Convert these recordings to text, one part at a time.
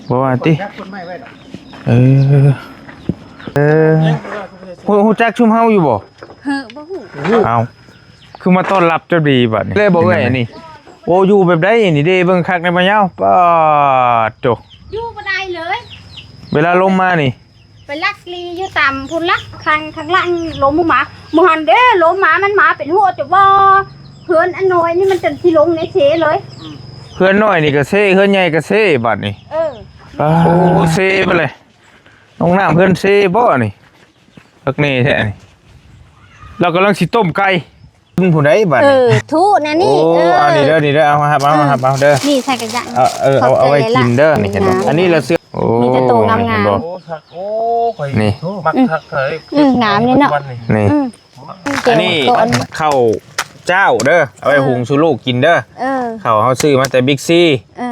ບໍ່ວ່າຕິ ເອີ ເອີ ຮູ້ ຮູ້ຈັກຊຸມເຮົາຢູ່ບໍ່? ເຮີ ບໍ່ຮູ້ ເອົ້າ ຄືມາຕ້ອນຮັບເຈົ້າດີບັດນີ້ ເລີຍບໍ່ເອື້ອຍນີ້. ໂອ້ ຢູ່ແບບໃດນີ້ເດ້ ເບິ່ງຄັກແດ່ບໍ່ຍາວ ປາດໂທ້ ຢູ່ບໍ່ໄດ້ເລີຍ ເວລາລົມມານີ້ ໄປລັກລີຢູ່ຕາມພຸ້ນລະ ທາງ ທາງຫຼັງລົມມາ ມື້ຫັ້ນເດ້ ລົມມາ ມັນມາເປັນຫົວຈະບໍ່ ເຮືອນອັນນ້ອຍນີ້ມັນຈົນຊິລົງໃນເຊເລີຍ ເຮືອນນ້ອຍນີ້ກະເຊ ເຮືອນໃຫຍ່ກະເຊບັດນີ້ ເອີ ປາດ ເຊໄປເລີຍ ນ້ອງນ້ຳເຮືອນເຊບໍ່ນີ້ ຄັກແນ່ແທ້ນີ້ ລາວກຳລັງຊິຕົ້ມໄກ່ ຜູ້ໃດບັດນີ້ ເອີ ທຸແນວນີ້ ໂອ້ ເອີ ອັນນີ້ເດີ ນີ້ເດີ ເອົາມາຮັບ ເອົາມາຮັບ ເອົາເດີ ນີ້ໃສ່ກະຍະ ເອີ ເອົາ ເອົາໄວ້ກິນເດີ ນີ້ເຫັນບໍ່ ອັນນີ້ລະເສື້ອ ໂອ້ ມີແຕ່ໂຕງາມໆ ໂອ້ ຄັກ ໂອ້ ຂ້ອຍນີ້ ມັກຄັກເລີຍ ອື ງາມເລີຍເນາະ ນີ້ ອັນນີ້ເຂົ້າເຈົ້າເດີ ເອົາໄວ້ ເອີ ຫຸງສູ່ລູກກິນເດີ ເອີ ເຂົ້າເຮົາຊື້ມາແຕ່ບິກຊີ ເອີ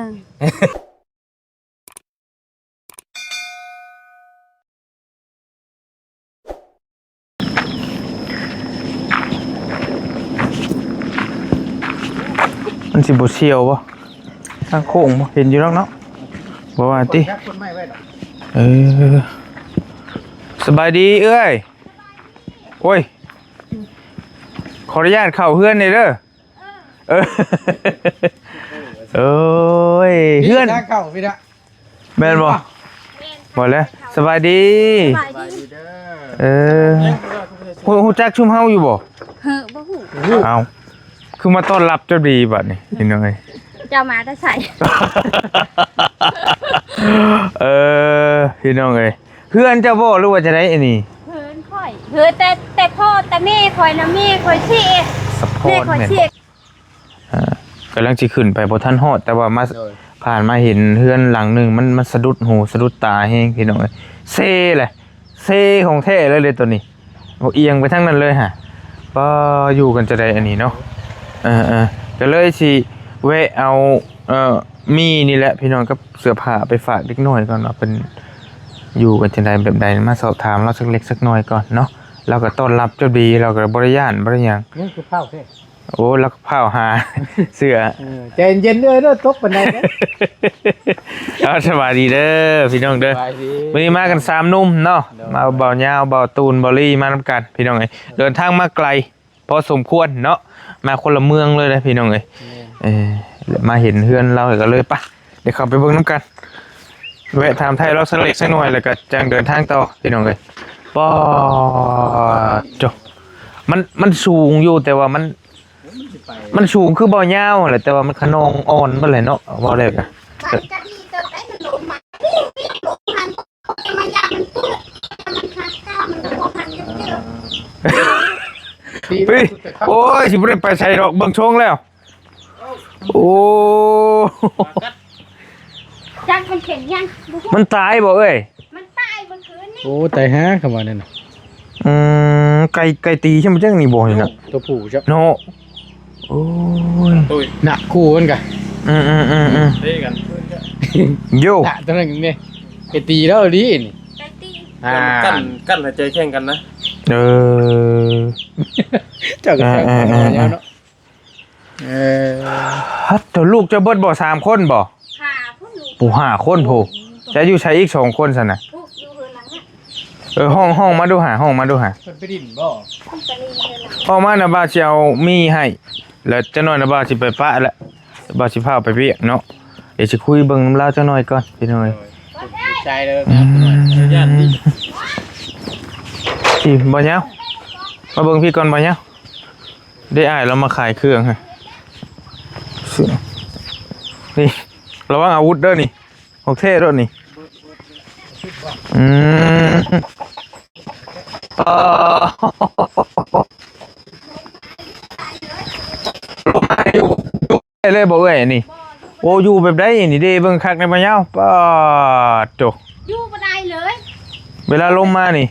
ມັນຊິບໍ່ສ່ຽວບໍ່? ທາງໂຄ້ງບໍ່? ເຫັນຢູ່ດອກເນາະ ບໍ່ວ່າຕິ ເອີ ສະບາຍດີເອື້ອຍ ໂອ້ຍ ຂໍອະນຸຍາດເຂົ້າເຮືອນແດ່ເດີ. ເອີ ໂອ້ຍ ເຮືອນ ທາງເຂົ້າພີ້ນະ ແມ່ນບໍ່? ແມ່ນ ບໍ່ແລ້ວ ສະບາຍດີ ສະບາຍດີເດີ ເອີ ຮູ້ ຮູ້ຈັກຊຸມເຮົາຢູ່ບໍ່? ເຮີ ບໍ່ຮູ້ ເອົ້າ ຄືມາຕ້ອນຮັບເຈົ້າດີບັດນີ້ ພີ່ນ້ອງເອີຍ ເຈົ້າມາແຕ່ໃສ? ເອີ ພີ່ນ້ອງເອີຍ ເຮືອນເຈົ້າບໍ່ ຫຼືວ່າຈັ່ງໃດອັນນີ້? ເຮືອນຂ້ອຍ ເຮືອນແຕ່ ແຕ່ພໍ່ແຕ່ແມ່ຂ້ອຍນະ ແມ່ຂ້ອຍເສຍ ສະພອນ ແມ່ຂ້ອຍເສຍ ແມ່ນບໍ່? ອ່າ ກຳລັງຊິຂຶ້ນໄປບໍ່ທັນຮອດ ແຕ່ວ່າມາ ໂດຍ ຜ່ານມາເຫັນເຮືອນຫຼັງໜຶ່ງ ມັນ ມັນສະດຸດຫູສະດຸດຕາແຮງ ພີ່ນ້ອງເອີຍ ເຊແຫຼະ ເຊຂອງແທ້ເລີຍເດ້ໂຕນີ້ ບໍ່ອຽງໄປທາງນັ້ນເລີຍຫະ ປ້າ ຢູ່ກັນຈັ່ງໃດອັນນີ້ເນາະ ເອີ ເອີ ກໍເລີຍຊິແວະເອົາ ເອີ ມີນີ້ແຫຼະ ພີ່ນ້ອງ ກັບເສື້ອຜ້າໄປຝາກເດັກນ້ອຍກ່ອນ ວ່າເພິ່ນຢູ່ກັນຈັ່ງໃດແບບໃດ ມາສອບຖາມລາວສັກເລັກສັກນ້ອຍກ່ອນເນາະ ລາວກໍຕ້ອນຮັບເຈົ້າດີ ລາວກໍບໍ່ໄດ້ຢ້ານບໍ່ໄດ້ຫຍັງ ຍັງຄືພ້າວແທ້ ໂອ້ ລັກພ້າວຫາເສື້ອ ເອີ ໃຈເຢັນເດີ້ ຕົກປານໃດເດີ້ ເອົາ ສະບາຍດີເດີພີ່ນ້ອງເດີ ສະບາຍດີ ມື້ນີ້ມາກັນສາມໜຸ່ມເນາະ ໂດຍ ມາ ເບົາຍາວ ເບົາຕູນ ເບົາລີ ມານຳກັນພີ່ນ້ອງເອີຍ ເດີນທາງມາໄກພໍສົມຄວນເນາະ ມາຄົນລະເມືອງເລີຍເດ້ພີ່ນ້ອງເອີຍ ແມ່ນ ເອີ ມາເຫັນເຮືອນລາວກໍເລີຍ ໄປ ດຽວເຂົ້າໄປເບິ່ງນຳກັນ ແວະຖາມໄຖ່ລາວສັກເລັກສັກນ້ອຍ ແລ້ວກໍຈັ່ງເດີນທາງຕໍ່ພີ່ນ້ອງເອີຍ ປ້າດໂທ້ ມັນ ມັນສູງຢູ່ ແຕ່ວ່າມັນ ມັນສູງຄືເບົາຍາວຫັ້ນແຫຼະ ແຕ່ວ່າມັນຂະນອງອ່ອນເບິດແຫຼະເນາະ ເວົ້າແລ້ວກະ ເຮີ້ຍ ໂອ້ຍ ຊິບໍ່ໄດ້ໄປໃສດອກ ເບິ່ງຊົງແລ້ວ ໂອ້ ຈັກມັນເປັນຫຍັງ ມັນຕາຍບໍ່ເອີຍ? ມັນຕາຍເມື່ອຄືນນີ້ ໂອ້ ຕາຍຫາ ຄຳວ່ານັ້ນນະ ອືມ ໄກ່ ໄກ່ຕີໃຊ່ໄໝ ຈັ່ງນີ້ບໍ່ນີ້ນະ ໂຕຜູ້ຊະເນາະ ໂອ້ຍ ໂອ້ຍ ນະ ຄູ່ກັນກະ ອືມໆໆໆ ເຕະກັນ ໂຢ ນະ ຕົວນັ້ນນີ້ ໄກ່ຕີແລ້ວດີນີ້ ໄກ່ຕີ ອ່າ ກັ້ນ ກັ້ນຫາຍໃຈແຂ່ງກັນນະ ເອີ ເຈົ້າກໍແຂ່ງກັນເນາະ ເອີ ຮັດ ເຈົ້າ ລູກເຈົ້າເບິດບໍ່ ສາມຄົນບໍ່? ຫ້າຄົນລູກ ໂອ້ ຫ້າຄົນພຸ້ນ ຈະຢູ່ໃສອີກສອງຄົນຊັ້ນນະ? ຢູ່ເຮືອນຫຼັງນະ ເອີ ຮ້ອງ ຮ້ອງມາດູຫາ ຮ້ອງມາດູຫາ ເພິ່ນໄປດິນບໍ່? ເພິ່ນໄປເຮືອນຫຼັງ ອອກມານະ ບ່າວຊິເອົາໝີ່ໃຫ້ ແລ້ວຈັກໜ້ອຍນະ ບ່າວຊິໄປປະແລ້ວ ບ່າວຊິພາໄປວຽກເນາະ ດຽວຊິຄຸຍເບິ່ງນຳລາວຈັກໜ້ອຍກ່ອນ ພີ່ນ້ອງເອີຍ ໃສ່ເດີ ອືມ ຢ້ານນີ້ ພີ່ ບ່າວຍາວ ມາເບິ່ງພີ້ກ່ອນ ບ່າວຍາວ ໄດ້ອ້າຍລາວມາຂາຍເຄື່ອງ ນີ້ ລະວັງອາວຸດເດີນີ້ ຂອງແທ້ໂລດນີ້ ອືມ ເອີ ໄດ້ເລີຍບໍ່ເອື້ອຍອັນນີ້ ໂອ້ ຢູ່ແບບໃດນີ້ເດ້ ເບິ່ງຄັກແດ່ບໍ່ຍາວ ປາດໂທ້ ຢູ່ບໍ່ໄດ້ເລີຍ ເວລາລົມມານີ້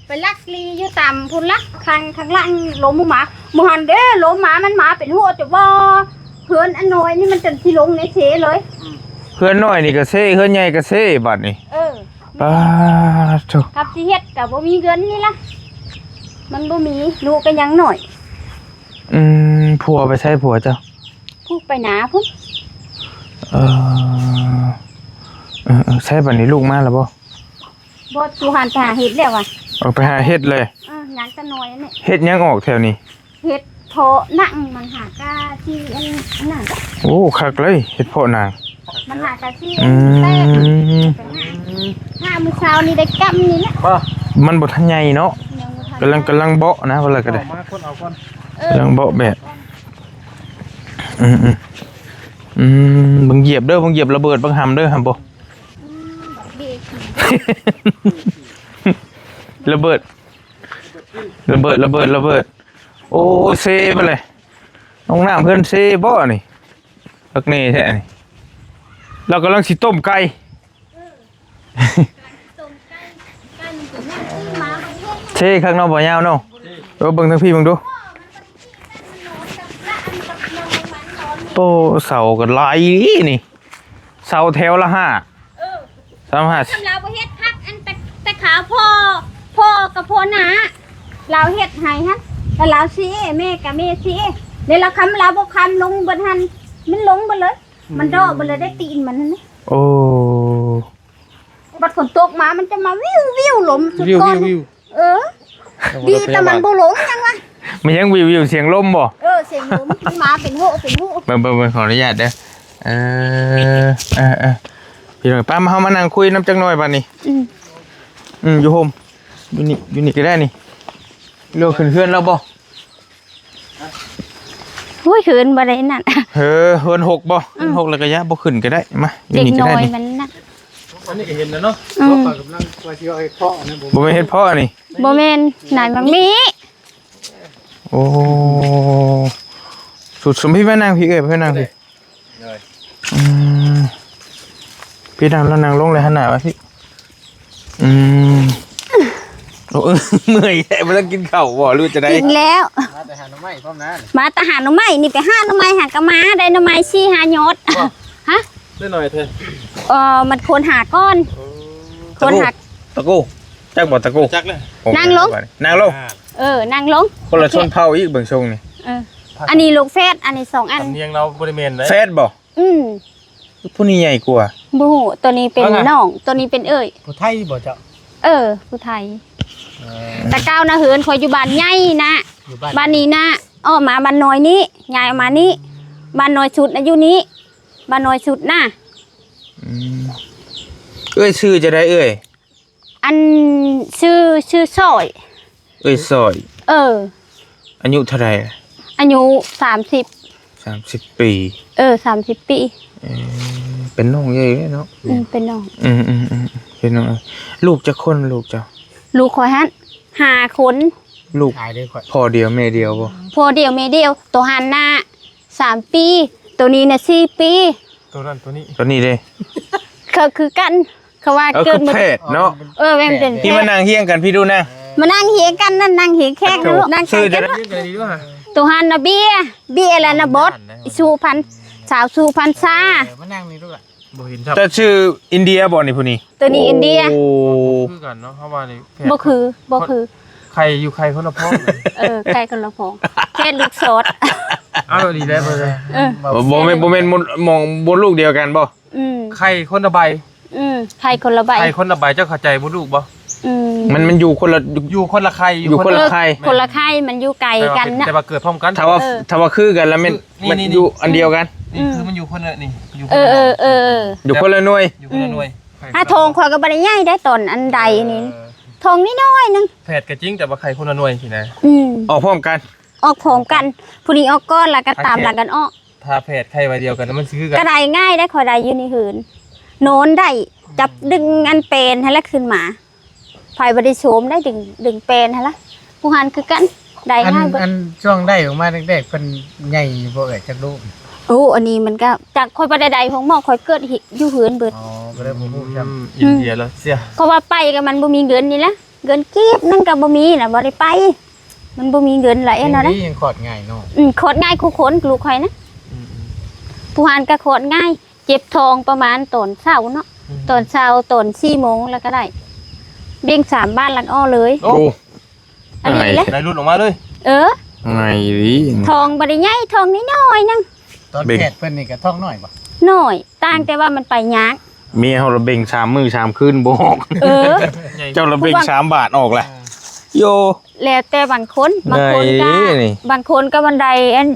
ໄປລັກລີຢູ່ຕາມພຸ້ນລະ ທາງ ທາງຫຼັງລົມມາ ມື້ຫັ້ນເດ້ ລົມມາ ມັນມາເປັນຫົວຈະບໍ່ ເຮືອນອັນນ້ອຍນີ້ມັນຈົນຊິລົງໃນເຊເລີຍ ເຮືອນນ້ອຍນີ້ກະເຊ ເຮືອນໃຫຍ່ກະເຊບັດນີ້ ເອີ ປາດໂທ້ ຄັນຊິເຮັດກະບໍ່ມີເງິນນີ້ລະ ມັນບໍ່ມີ ລູກກະຍັງນ້ອຍ ອືມ ຜົວໄປໃສຜົວເຈົ້າ? ຜູກໄປນາພຸ້ນ ເອີ ເອີ ເອີ ໃສ ໄດ້ ບັດນີ້ລູກມາແລ້ວບໍ່? ບໍ່ ສູ່ຫັ້ນໄປຫາເຫັດແລ້ວວ່າ. ເອີ ໄປຫາເຫັດເລີຍ. ເອີ ຍັງຈະໜ້ອຍນີ້. ເຫັດຫຍັງອອກແຖວນີ້? ເຫັດເພາະໜັງມັນຫາກະຊິອັນ ອັນນັ້ນ. ໂອ້ ຄັກເລີຍ ເຫັດເພາະໜັງ. ມັນຫາກະຊິ ອືມ ແຕກ. ຫາມື້ເຊົ້ານີ້ໄດ້ກຳນີ້ແຫຼະ. ມັນບໍ່ທັນໃຫຍ່ເນາະ. ຍັງບໍ່ທັນ ກຳລັງ ກຳລັງເບາະນະ ວ່າແລ້ວກໍໄດ້. ເອົາມາຄົນເອົາກ່ອນ. ເອີ ກຳລັງເບາະແບບ. ອືມໆ ອືມ ເບິ່ງຢຽບເດີ ເບິ່ງຢຽບລະເບີດ ເບິ່ງຫຳເດີ ຫຳບໍ່? ລະເບີດ ລະເບີດ ລະເບີດ ລະເບີດ. ໂອ້ ເຊເບິດເລີຍ. ນ້ອງນ້ຳເພິ່ນເຊບໍ່ນີ້? ຄັກແນ່ແທ້ນີ້. ລາວກຳລັງຊິຕົ້ມໄກ່. ເຊຄັກເນາະ ບໍ່ຍາວເນາະ. ເອີ ເບິ່ງທາງພີ້ເບິ່ງດູ. ໂອ້ ເສົາກໍຫຼາຍອີ່ຫຼີນີ້. ເສົາແຖວລະຫ້າ. ເອີ ສາມຫ້າ ຄຳລາວບໍ່ເຮັດຄັກ ອັນແຕ່ ແຕ່ຂາພໍ່ ພໍ່ກັບພໍ່ໜ້າ ລາວເຮັດໃຫ້ຫັ້ນ ແລ້ວລາວຊິ ແມ່ກັບແມ່ຊິ ແລ້ວລາວ ຄຳລາວບໍ່ຄຳລົງເບິດຫັ້ນ ມັນລົງເບິດເລີຍ ມັນເດາະເບິດເລີຍ ໄດ້ຕີນມັນຫັ້ນ. ໂອ້ ບັດຝົນຕົກມາ ມັນຈະມາວິວໆ ລົມສຸດກ່ອນ. ເອີ ດີແຕ່ມັນບໍ່ລົງຫຍັງວະ. ມັນຍັງວິວໆ ສຽງລົມບໍ່? ເອີ ສຽງລົມ ມາເປັນໂຫເປັນໂຫ. ເບິ່ງໆ ຂໍອະນຸຍາດເດີ. ເອີ ເອີ ເອີ ພີ່ນ້ອງ ປ້າ ມາ ເຮົາມານັ່ງຄຸຍນຳຈັກໜ່ອຍບາດນີ້. ອືມ ອືມ ຢູ່ໂຮມ ຢູ່ນີ້ ຢູ່ນີ້ກໍໄດ້ນີ້. ເລື່ອງຂຶ້ນເຮືອນແລ້ວບໍ່? ໂອ້ຍ ເຮືອນບໍ່ໄດ້ນັ້ນ. ເອີ ເຮືອນຫົກບໍ່? ອືມ ເຮືອນຫົກແລ້ວກໍຢ່າ ບໍ່ຂຶ້ນກໍໄດ້. ມາ ຢູ່ນີ້ກໍໄດ້ນີ້. ອັນນີ້ກໍເຫັນແລ້ວເນາະ. ອືມ ຂ້ອຍກຳລັງວ່າຊິເອົາເຫັດເພາະອັນນັ້ນ. ບໍ່ແມ່ນເຫັດເພາະອັນນີ້. ບໍ່ແມ່ນ ນາຍໝາກມີ້. ໂອ້ ສຸດສົມ ພີ່ມານັ່ງພີ້ເອື້ອຍ ມານັ່ງພີ້. ໂດຍ ອືມ ພີ່ນັ່ງ ລະນັ່ງລົງເລີຍ ຫັນໜ້າມາພີ້. ອືມ ໂອ້ ເມື່ອຍແທ້. ບໍ່ໄດ້ກິນເຂົ້າບໍ່ ຫຼືວ່າຈັ່ງໃດ? ກິນແລ້ວ ມາແຕ່ຫາໜໍ່ໄມ້ພ້ອມນະ. ມາແຕ່ຫາໜໍ່ໄມ້ນີ້ ໄປຫາໜໍ່ໄມ້ ຫາກະມາໄດ້ໜໍ່ໄມ້ສີ່ຫ້າຍອດ. ຮະ ໄດ້ໜ້ອຍແທ້. ເອີ ມັນຄົນຫາກ່ອນ. ໂອ້ ຄົນຫາ ຕະກູ ຈັກບໍ່ຕະກູ? ຈັກແລ້ວ. ໂອ້ ນັ່ງລົງ ນັ່ງລົງ. ເອີ ນັ່ງລົງ. ຄົນລະຊົນເຜົ່າອີກເບິ່ງຊົງນີ້. ເອີ ອັນນີ້ລູກແຝດ ອັນນີ້ສອງອັນ. ສຳນຽງລາວບໍ່ໄດ້ແມ່ນເດ້. ແຝດບໍ່? ອືມ ຜູ້ນີ້ໃຫຍ່ກວ່າ. ບໍ່ຮູ້ ຕົວນີ້ເປັນນ້ອງ ຕົວນີ້ເປັນເອື້ອຍ. ຜູ້ໄທບໍ່ເຈົ້າ? ເອີ ຜູ້ໄທ. ເອີ ແຕ່ເກົ່ານະ ເຮືອນຂ້ອຍຢູ່ບ້ານໃຫຍ່ນະ ຢູ່ບ້ານ ບ້ານນີ້ນະ ອອກມາບ້ານນ້ອຍນີ້ ຍ້າຍອອກມານີ້ ບ້ານນ້ອຍສຸດນະຢູ່ນີ້ ບ້ານນ້ອຍສຸດນະ. ອືມ ເອື້ອຍຊື່ຈັ່ງໃດເອື້ອຍ? ອັນ ຊື່ ຊື່ສອຍ. ເອື້ອຍສອຍ. ເອີ ອາຍຸເທົ່າໃດ? ອາຍຸສາມສິບ. ສາມສິບປີ. ເອີ ສາມສິບປີ. ເອີ ເປັນນ້ອງໃຫຍ່ເນາະ. ອືມ ເປັນນ້ອງ. ອືມໆໆ ເປັນນ້ອງ. ລູກຈັກຄົນລູກເຈົ້າ? ລູກຂ້ອຍຫັ້ນຫ້າຄົນ. ລູກພໍ່ດຽວແມ່ດຽວບໍ່? ພໍ່ດຽວແມ່ດຽວ. ໂຕຫັ້ນນະ ສາມປີ ໂຕນີ້ນະສີ່ປີ. ໂຕນັ້ນໂຕນີ້ ໂຕນີ້ເດ້ ເຂົາຄືກັນ ເຂົາວ່າ ເອີ ເກີດ ຄືແຝດເນາະ. ເອີ ແມ່ນເປັນ ທີ່ມານັ່ງຮຽງກັນພີ້ດູນະ ມານັ່ງຮຽງກັນນັ້ນ ນັ່ງຮຽງແຂກ ໂອ້ ນັ່ງ ຊື່ ກັນ ໂຕຫັ້ນນະເບຍ ເບຍ ແລ້ວນະບອດ ສຸພັນ ສາວສຸພັນຊາ. ເອີ ມານັ່ງນີ້ລູກຫຼາ ບໍ່ເຫັນ. ເຈົ້າຊື່ອິນເດຍບໍ່ນີ້ຜູ້ນີ້? ໂຕນີ້ອິນເດຍ. ໂອ້ ຄືກັນເນາະ ເຮົາວ່ານີ້ ບໍ່ຄື ບໍ່ຄື ໄຂ່ຢູ່ໄຂ່ຄົນລະຟອງ. ເອີ ໄຂ່ຄົນລະຟອງ ແຂນລູກສອດ. ເອົາ ດີແລ້ວ ເອີ ບໍ່ແມ່ນ ບໍ່ແມ່ນ ມ- ມອງມົດລູກດຽວກັນບໍ່? ອືມ ໄຂ່ຄົນລະໃບ. ອືມ ໄຂ່ຄົນລະໃບ ໄຂ່ຄົນລະໃບ ເຈົ້າເຂົ້າໃຈມົດລູກບໍ່? ອືມ ມັນ ມັນຢູ່ຄົນລະ ຢູ່ຄົນລະໄຂ່ ຢູ່ຄົນລະໄຂ່ ຄົນລະໄຂ່ ມັນຢູ່ໄກກັນນະ ແຕ່ວ່າເກີດພ້ອມກັນ. ຖ້າວ່າ ເອີ ຖ້າວ່າຄືກັນລະແມ່ນ ນີ້ ມັນ ນີ້ ຢູ່ອັນດຽວກັນ. ນີ້ ອືມ ຄືມັນຢູ່ຄົນລະ ນີ້ ຢູ່ຄົນລະ ເອີ ເອີ ເອີ ຢູ່ຄົນລະໜ່ວຍ ຢູ່ຄົນລະໜ່ວຍ. ອືມ ຫາທ້ອງຂ້ອຍກໍບໍ່ໄດ້ໃຫຍ່ໄດ໋ ຕອນອັນໃດນີ້ ເອີ ທ້ອງນ້ອຍໆໜຶ່ງ ແຝດກໍຈິງ ແຕ່ວ່າໄຂ່ຄົນລະໜ່ວຍຊີ້ນະ. ອືມ ອອກພ້ອມກັນ ອອກພ້ອມກັນ ຜູ້ນີ້ອອກກ່ອນ ແລ້ວກໍຕາມຫຼັງກັນອອກ. ຖ້າແຝດໄຂ່ໃບດຽວກັນ ມັນຊິຄືກັນ ກໍໄດ້ງ່າຍໄດ໋ ຂ້ອຍໄດ້ຢູ່ໃນເຮືອນ ນອນໄດ້ ຈັບດຶງອັນແປນຫັ້ນລະຂຶ້ນມາ. ໃຜບໍ່ໄດ້ໂຊມໄດ້ດຶງ ດຶງແປນຫັ້ນລະ ຜູ້ຫັ້ນຄືກັນ ໄດ້ງ່າຍເບິດ. ອັນ ອັນຊ່ວງໄດ້ອອກມາແລກໆ ເພິ່ນໃຫຍ່ຢູ່ບໍ່ເອື້ອຍ ຈັກລູກ? ໂອ້ ອັນນີ້ມັນກໍຈັກ ຂ້ອຍບໍ່ໄດ້ໄດ້ໂຮງໝໍ ຂ້ອຍເກີດຢູ່ເຮືອນເບິດ. ອໍ ກໍເລີຍບໍ່ຮູ້ຊ້ຳ. ອືມ ອິນເດຍລະເສຍ ເພາະວ່າໄປກໍມັນບໍ່ມີເງິນນີ້ລະ ເງິນກີບນັ້ນກໍບໍ່ມີລະ ບໍ່ໄດ້ໄປ ມັນບໍ່ມີເງິນລະ ເຮັດແນວໃດ? ຍັງຄອດງ່າຍເນາະ. ອືມ ຄອດງ່າຍຄູ່ຄົນ ລູກຂ້ອຍນະ. ອືມ ຜູ້ຫັ້ນກໍຄອດງ່າຍ ເຈັບທ້ອງປະມານຕອນເຊົ້າເນາະ. ອືມ ຕອນເຊົ້າ ຕອນສີ່ໂມງແລ້ວກໍໄດ້ ເບັ່ງສາມບາດແລ້ວກໍອອກເລີຍ. ໂອ້ ອັນນີ້ແຫຼະ ໄດ້ຫຼຸດອອກມາເລີຍ. ເອີ ງ່າຍອີ່ຫຼີ ທ້ອງບໍ່ໄດ້ໃຫຍ່ ທ້ອງນ້ອຍໆໜຶ່ງ. ຕອນແພດເພິ່ນນີ້ກໍທ້ອງນ້ອຍບໍ່? ນ້ອຍ ຕ່າງແຕ່ວ່າມັນໄປຍາກ. ເມຍເຮົາລະເບັ່ງສາມມື້ສາມຄືນບໍ່ອອກ. ເອີ ເຈົ້າລະເບັ່ງສາມບາດອອກລະ. ໂຢ ແລ້ວແຕ່ບາງຄົນ ບາງຄົນກະ ໄດ້ນີ້ ບາງຄົນກະບັນໄດອັນ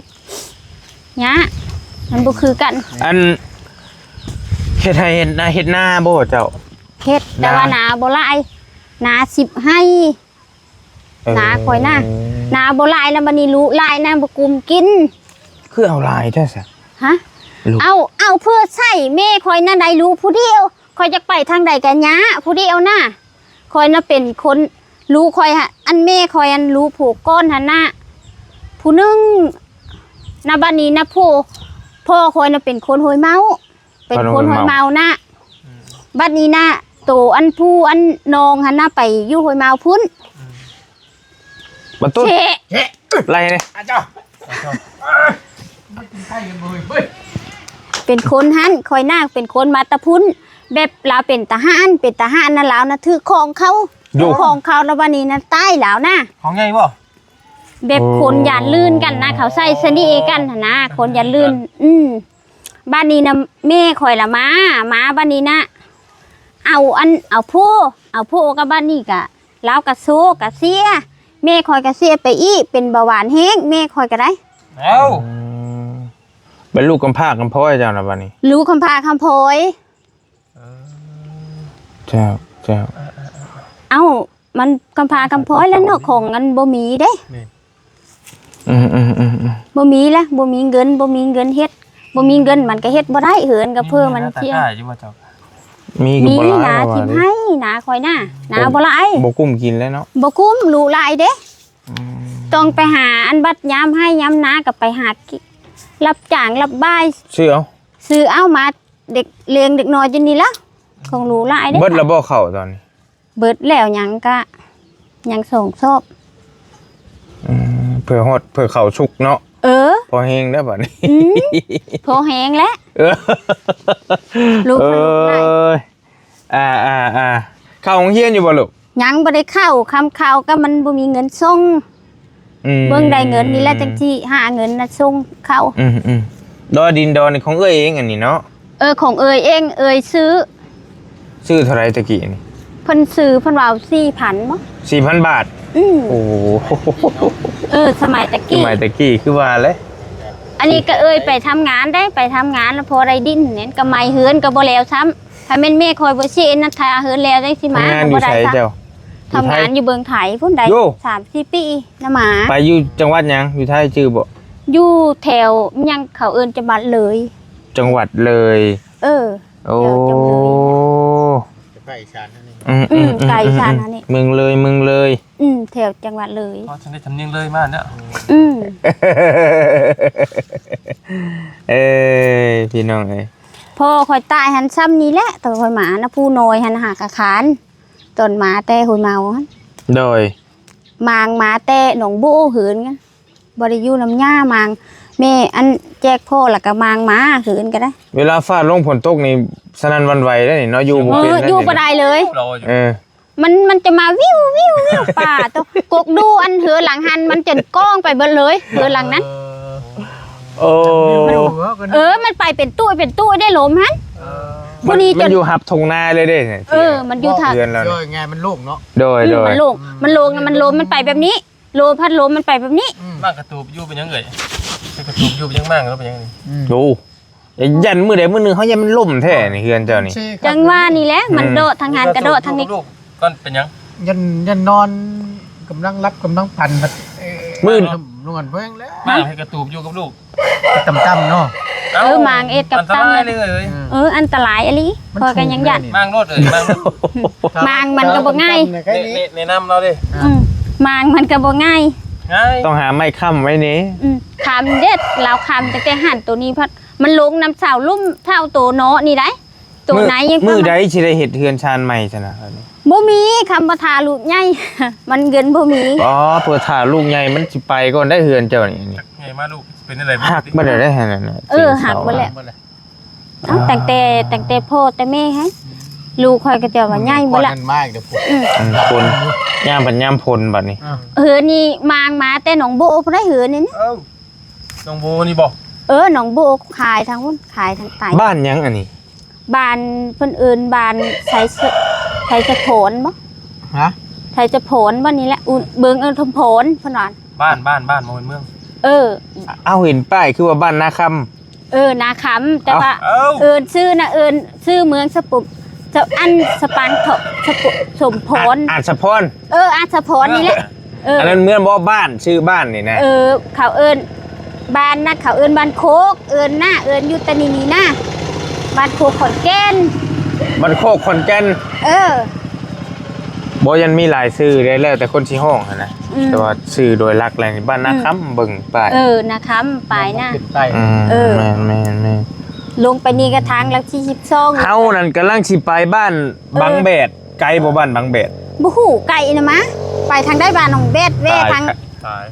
ຍາກ ມັນບໍ່ຄືກັນ. ອັນ ເຮັດໄຮ່ເຮັດນາ ເຮັດນາບໍ່ເຈົ້າ? ເຮັດ ແຕ່ວ່ານາບໍ່ຫຼາຍ ນາສິບໄຮ່. ເອີ ນາຂ້ອຍນະ ນາບໍ່ຫຼາຍນະ ບັດນີ້ລູກຫຼາຍນະ ບໍ່ກຸມກິນ. ຄືເອົາຫຼາຍແທ້ຊະ? ຮະ? ລູກ ເອົາ ເອົາເພື່ອໃຊ້ແມ່ຂ້ອຍນະ ໄດ້ລູກຜູ້ດຽວ ຂ້ອຍຢາກໄປທາງໃດກະຍາກຜູ້ດຽວນະ. ຂ້ອຍນະເປັນຄົນ ລູກຂ້ອຍຫະ ອັນແມ່ຂ້ອຍ ອັນລູກຜູ້ກ່ອນຫັ້ນນະ ຜູ້ໜຶ່ງນະ ບັດນີ້ນະ ຜູ້ ພໍ່ຂ້ອຍນະເປັນຄົນຫ້ວຍເມົາ ເປັນຄົນຫ້ວຍເມົານະ. ບັດນີ້ນະ ໂຕອັນຜູ້ອັນນ້ອງຫັ້ນນະ ໄປຢູ່ຫ້ວຍເມົາພຸ້ນ. ບັນຕຸນ ເຊະ ໄລ່ເດ້ ເປັນຄົນຫັ້ນ ຂ້ອຍນາເປັນຄົນມາແຕ່ພຸ້ນ ແບບລາວເປັນທະຫານ ເປັນທະຫານນະ ລາວນະຖືກຂອງເຂົາ ຂອງເຂົາ ແລ້ວບັດນີ້ນະຕາຍລາວນະ. ຂອງໃຫຍ່ບໍ່? ແບບຄົນຢ້ານລື່ນກັນນະ ເຂົາໃສ່ສະເໜ່ກັນຫັ້ນນະ ຄົນຢ້ານລື່ນ. ອືມ ບາດນີ້ນະ ແມ່ຂ້ອຍລະມາ ມາບາດນີ້ນະ ເອົາອັນ ເອົາໂພ ເອົາໂພກະບາດນີ້ກະ ລາວກະໂຊກະເສຍ ແມ່ຂ້ອຍກະເສຍໄປອີກ ເປັນເບົາຫວານແຮງ ແມ່ຂ້ອຍກະໄດ້. ເອົ້າ ອືມ ເປັນລູກກຳພ້າກຳພ້ອຍເຈົ້ານະບາດນີ້ ລູກກຳພ້າກຳພ້ອຍ. ເອີ ເຈົ້າ ເຈົ້າ ເອົ້າ ມັນກຳພ້າກຳພ້ອຍແລ້ວເນາະ ຂອງອັນບໍ່ມີເດ້. ອືມໆໆໆ ບໍ່ມີລະ ບໍ່ມີເງິນ ບໍ່ມີເງິນເຮັດ ບໍ່ມີເງິນມັນກະເຮັດບໍ່ໄດ້ ເຮືອນກະເພີມັນເສຍ. ມີຢູ່ບໍ່ຫຼາຍ ນາທິມໄຮ່ ນາຂ້ອຍນະ ນາບໍ່ຫຼາຍ ບໍ່ກຸ້ມກິນແລ້ວເນາະ ບໍ່ກຸ້ມ ລູກຫຼາຍເດ້. ອືມ ຕ້ອງໄປຫາອັນບັດຍາມໄຮ່ຍາມນາກະໄປຫາ ຮັບຈ້າງຮັບບາຍ ຊື້ເອົາ ຊື້ເອົາມາ ເດັກລ້ຽງເດັກນ້ອຍຢູ່ນີ້ລະ ຂອງລູກຫຼາຍເດ້. ເບິດລະບໍ່ເຂົ້າຕອນນີ້? ເບິດແລ້ວ ຍັງກະ ຍັງສອງຊອບ. ອືມ ເພື່ອຮອດ ເພື່ອເຂົ້າສຸກເນາະ. ເອີ ພໍແຮງແລ້ວບາດນີ້. ອືມ ພໍແຮງແລ້ວ. ເອີ ລູກ ເອີຍ ອາໆໆ ເຂົ້າໂຮງຮຽນຢູ່ບໍ່ລູກ? ຍັງບໍ່ໄດ້ເຂົ້າ ຄຳເຂົ້າກະມັນບໍ່ມີເງິນສົ່ງ. ອືມ ເບິ່ງໄດ້ເງິນນີ້ແຫຼະ ຈັ່ງຊິຫາເງິນນະສົ່ງເຂົ້າ. ອືມໆ ດອຍ ດິນດອນນີ້ຂອງເອື້ອຍເອງອັນນີ້ເນາະ? ເອີ ຂອງເອື້ອຍເອງ ເອື້ອຍຊື້. ຊື້ເທົ່າໃດຕະກີ້ນີ້? ເພິ່ນຊື້ ເພິ່ນວ່າເອົາສີ່ພັນບໍ? ສີ່ພັນບາດ. ອືມ ໂອ້ ເອີ ສະໄໝຕະກີ້ ສະໄໝຕະກີ້ຄືວ່າແຫຼະ. ອັນນີ້ກະເອື້ອຍໄປທຳງານໄດ໋ ໄປທຳງານລະພໍໄດ້ດິນ ແມ່ນກະໄໝເຮືອນກະບໍ່ແລ້ວຊ້ຳ. ຖ້າແມ່ນແມ່ຂ້ອຍບໍ່ເຊນະ ຖ້າເຮືອນແລ້ວຈັ່ງຊິມາ ທຳງານຢູ່ໃສເຈົ້າ? ທຳງານຢູ່ເມືອງໄທພຸ້ນໄດ໋ ສາມສີ່ປີນະມາ. ໄປຢູ່ຈັງຫວັດຫຍັງ? ຢູ່ໄທຈື່ບໍ່? ຢູ່ແຖວຫຍັງ ເຂົາເອີ້ນຈັງຫວັດເລີຍ. ຈັງຫວັດເລີຍ. ເອີ ໂອ້ ແຖວຈັງຫວັດເລີຍ ໃກ້ອີສານຫັ້ນນີ້. ອືມ ອືມ ໃກ້ອີສານຫັ້ນນີ້ ເມືອງເລີຍ ເມືອງເລີຍ. ອືມ ແຖວຈັງຫວັດເລີຍ. ພໍຈະໄດ້ສຳນຽງເລີຍມາເນາະ. ອືມ ເອີຍ ພີ່ນ້ອງເອີຍ ພໍ່ຂ້ອຍຕາຍຫັ້ນຊ່ຳນີ້ແຫຼະ ຕອນຂ້ອຍມານະ ຜູ້ນ້ອຍຫັ້ນຫາກະຄານ ຕອນມາແຕ່ຫ້ວຍເມົາຫັ້ນ. ໂດຍ ມາງມາແຕ່ໜອງໂບເຫີນກັນ ບໍ່ໄດ້ຢູ່ນຳຍ່າ ມາງແມ່ອັນແຈກພໍ່ ລະກະມາງມາເຫີນກະໄດ້. ເວລາຟ້າລົງຝົນຕົກນີ້ສະໜັ່ນຫວັ່ນໄຫວເດ້ນີ້ເນາະ ຢູ່ບໍ່ເປັນ ເອີ ຢູ່ບໍ່ໄດ້ເລີຍ. ເອີ ມັນ ມັນຈະມາວິວ ວິວ ວິວ ປາໂຕ ກົກດູອັນເຮືອນຫຼັງຫັ້ນ ມັນຈົນກ້ອງໄປເບິດເລີຍ ເຮືອນຫຼັງນັ້ນ. ເອີ ເອີ ມັນໄປເປັນຕຸ້ຍ ເປັນຕຸ້ຍໄດ້ລົມຫັ້ນ. ເອີ ມັນ ຜູ້ນີ້ ມັນຢູ່ຮັບທົ່ງນາເລີຍເດ້. ເອີ ມັນຢູ່ ເຮືອນລາວນີ້ ມັນໂລ່ງເນາະ. ໂດຍ ອືມ ໂດຍ ມັນໂລ່ງ ມັນໂລ່ງນະ ມັນລົມ ມັນໄປແບບນີ້ ໂລພັດລົມມັນໄປແບບນີ້. ອືມ ໝາກກະຕູບຢູ່ເປັນຫຍັງເອີຍ? ໝາກກະຕູບຢູ່ເປັນຫຍັງ ໝາກຫຼືເປັນຫຍັງນີ້? ອືມ ໂອ້ ຢ້ານມື້ໃດມື້ໜຶ່ງເຮົາຢ້ານມັນລົ້ມແທ້ນີ້ເຮືອນເຈົ້ານີ້. ຈັ່ງວ່ານີ້ແຫຼະ ມັນເດາະທາງຫັ້ນກະເດາະທາງນີ້. ກ່ອນເປັນຫຍັງ? ຢ້ານ ຢ້ານນອນກຳລັງຫຼັບກຳລັງຝັນ ມື້ນອນເພິ່ງແລ້ວ ໝາກໃຫ້ກະຕູບຢູ່ກັບລູກ ຕ່ຳໆເນາະ. ເອີ ໝາງເອັດກັບຕ່ຳ ອັນຕະລາຍເລີຍ. ເອີ ອັນຕະລາຍອີ່ຫຼີ ຂ້ອຍກະຍັງຢ້ານ. ໝາງໂລດເອີຍ ໝາງໂລດ. ໝາງມັນກະບໍ່ງ່າຍ ແນະນຳລາວເດ້. ອືມ ໝາງມັນກະບໍ່ງ່າຍ ງ່າຍ ຕ້ອງຫາໄມ້ຄ້ຳໄວ້ແນ່. ອືມ ຄ້ຳເດັດ ລາວຄ້ຳຕັ້ງແຕ່ຫັ້ນ ໂຕນີ້ພັດ ມັນລົງນຳເສົາລຸ່ມເສົາໂຕເນາະນີ້ໄດ໋ ໂຕໃນຍັງ. ມື້ໃດຊິໄດ້ເຮັດເຮືອນຊານໃໝ່ຊັ້ນນະ? ບໍ່ມີ ຄຳວ່າຖ້າລູກໃຫຍ່ ມັນເງິນບໍ່ມີ. ອໍ ເພື່ອຖ້າລູກໃຫຍ່ມັນຊິໄປກ່ອນໄດ໋ເຮືອນເຈົ້ານີ້. ໃຫຍ່ມາລູກຊິເປັນຈັ່ງໃດ ຫັກເບິດແລ້ວຫັ້ນນະ. ເອີ ຫັກເບິດແລ້ວ. ເອົ້າ ຕັ້ງແຕ່ ຕັ້ງແຕ່ພໍ່ແຕ່ແມ່ຫັ້ນ ລູກຂ້ອຍກະເຈົ້າວ່າໃຫຍ່ໝົດລະ. ອືມ ຝົນ ຍາມບັດຍາມຝົນບັດນີ້. ເຮືອນນີ້ມາງມາແຕ່ໜອງໂບພຸ້ນໄດ໋ ເຮືອນນີ້. ເອົ້າ ໜອງໂບນີ້ບໍ? ເອີ ໜອງໂບ ຂາຍທາງພຸ້ນ ຂາຍທາງໃຕ້. ບ້ານຫຍັງອັນນີ້? ບ້ານເພິ່ນເອີ້ນບ້ານໄຊສະ ໄຊສະພອນບໍ່? ຮະ? ໄຊສະພອນບໍ່ນີ້ແຫຼະ ອຸ ເບິ່ງເອີ້ນສົມພອນເພິ່ນວ່າ ບ້ານ ບ້ານ ບ້ານ ບໍ່ແມ່ນເມືອງ. ເອີ ເອົາ ເຫັນປ້າຍຄືວ່າບ້ານນາຄຳ. ເອີ ນາຄຳ ແຕ່ວ່າ ເອົ້າ ເອີ້ນຊື່ນະ ເອີ້ນຊື່ເມືອງສະປຸ ສະ ອັນ ສະປານ ສະປຸ ສົມພອນ ອາດສະພອນ. ເອີ ອາດສະພອນນີ້ແຫຼະ. ເອີ ອັນນັ້ນເມືອງບໍ່ ບ້ານ ຊື່ບ້ານນີ້ນະ. ເອີ ເຂົາເອີ້ນ ບ້ານນະ ເຂົາເອີ້ນບ້ານໂຄກ ເອີ້ນນະ ເອີ້ນຢູ່ຕານີນີ້ນະ ບ້ານໂຄກຂອນແກ່ນ ບ້ານໂຄກຂອນແກ່ນ. ເອີ ບໍ່ ຍັງມີຫຼາຍຊື່ເດ້ ແລ້ວແຕ່ຄົນຊິຮ້ອງຫັ້ນນະ. ອືມ ແຕ່ວ່າຊື່ໂດຍຫຼັກແລ້ວນີ້ບ້ານນາຄຳ. ອືມ ເບິ່ງປ້າຍ ເອີ ນາຄຳ ປ້າຍນະ. ຂຶ້ນໃຕ້ ອືມ ເອີ ແມ່ນໆໆ ລົງໄປນີ້ກະທາງຫຼັກສີ່ສິບສອງ. ເຮົານັ້ນກຳລັງຊິໄປບ້ານ ເອີ ບັງແບດ. ໄກບໍ່ ບ້ານບັງແບດ? ບໍ່ຮູ້ ໄກນະມະ ໄປທາງໃດ ບ້ານໜອງແບດ ແວ່ທາງ ຕາຍ